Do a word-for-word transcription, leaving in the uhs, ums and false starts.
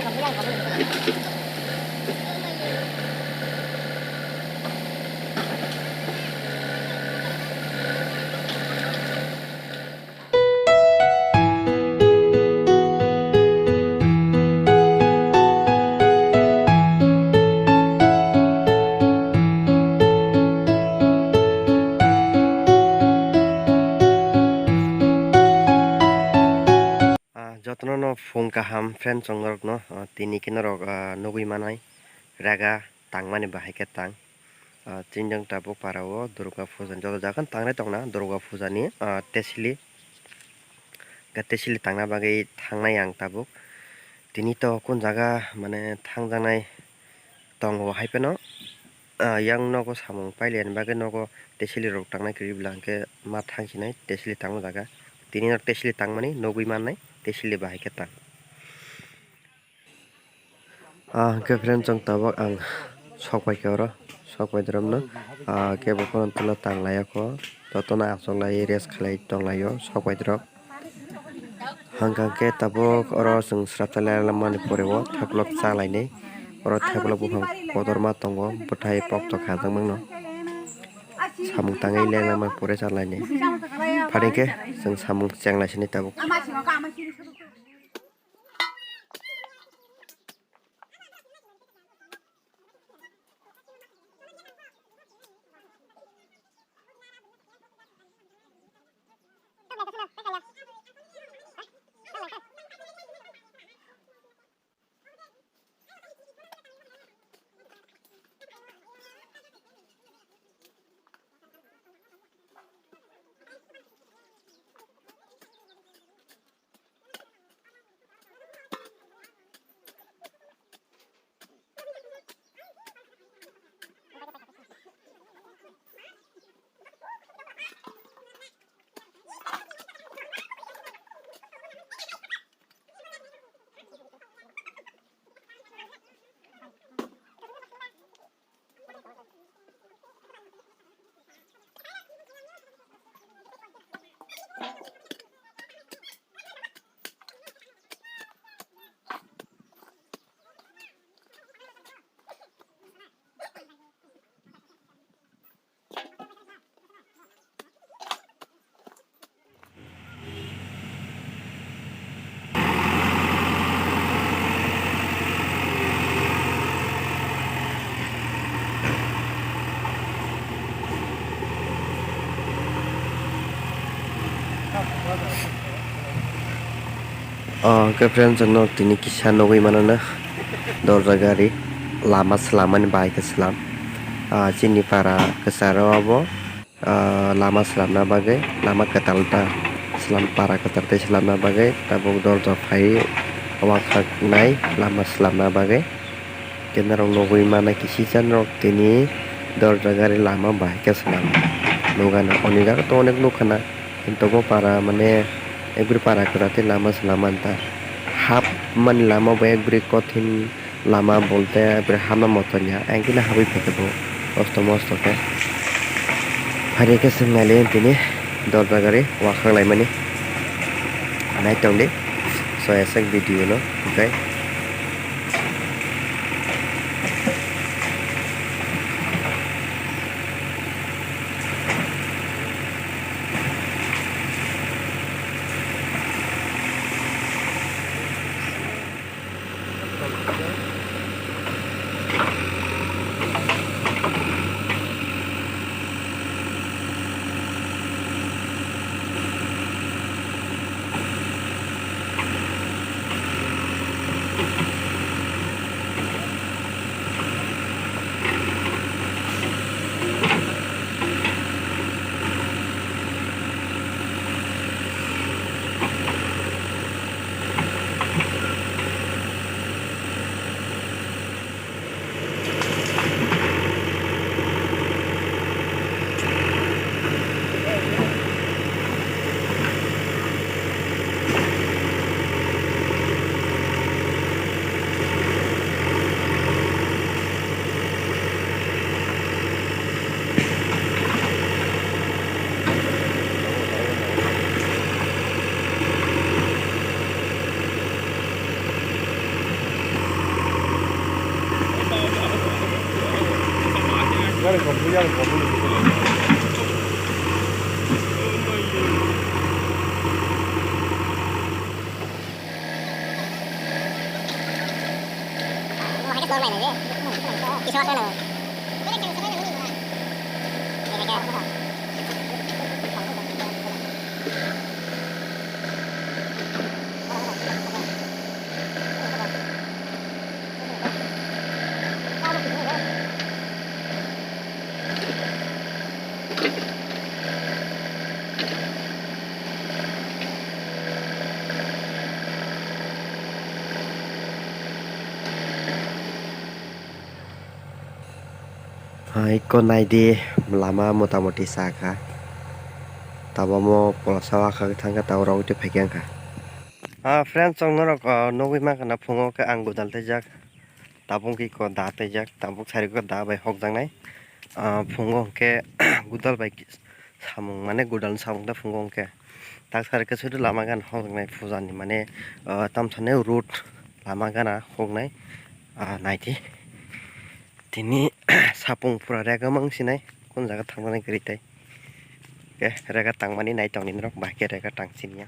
Ah, jotono no phung kaham friend chong norok no, ah, tini khe norok, ah, nugwi manai rega tangmani bahai khe tang. Ah, chini jang tabuk para o Durga puja ni joto jaga no tangnai tongna Durga puja ni, ah, tesili. Hwnkhe tesili tangna bagwi thangnai ang tabuk. Tini to kun jaga mane thangjaknai tongo hai phano, ah, yang nogo samung pailaiani bagwi nogo tesili rok tangnai kwrwi bwla hwnkhe ma thangsinai tesili tangma jaga. Tini no tesili tangmani nugwi mannai tesili bahai khe tang. Ah, hwnkhe friend chwng tabuk ang sok pai khe oro, sok pai drum no, ah, kebo phano tula tang lai o kho, jotono achuk lai rest khlai tong lai o sok pai drum. Hwnkha khe tabuk oro chwng srapsa lermani pore o theplok cha lainai, oro theplok buphang kotorma tongo, bwthai poktok hajak mano, samung tangwi lermani pore cha lainai, phani khe chwng samung cheng lai sini tabuk. O hwnkhe friends, chwngno tini kisa nugwi mano na, dorja gari lama swlamani bahai khe swlam. Ah, chini para kwcharo abo, ah, lama swlamna bagwi, lama kwtal ta swlam, para kwtal tei swlamna bagwi tabuk dorja phai wakhaknai lama swlamna bagwi. Tei norok nugwi mano kisa norok tini dorja gari lama bahai khe swlam nukha na, oni jaga to onek nukha na. Kintu bo para mane ekbri para kwtal tei lama swlam manta. Hap mani lama bo ekbri kothin lama bolte ekbri hapna moto ya. Ang khe habwi phaikha bo kosto mosto khe. Phaidi khe chwng nailai tini dorja gari wakhak laimani. Nai tongdi so aswk video no, okay. Hai ko naidi lama motamoti sa kha. Tabamo polsa o akha thangkha, tabok rok twi phaikha wngkha. Ah, friends, chwng norok, ah, nugwi mankha na phungo khe ang godal twijak. Tabuk ki ko da twijak, tabuk sari ko da bai hokjaknai. Ah, phungo hwnkhe godal bai samung, mane godal ni samung da phungo hwnkhe. Tak sari khe sudu lama gana hokjaknai pujani, mane, ah, tamsani road lama gana hoknai, ah, naidi. Tini sapung pura rega mang sinai, kun jaga thangmani kwrwi tai. Khe rega tangmani nai tongni norok, bahai khe rega tang siniya.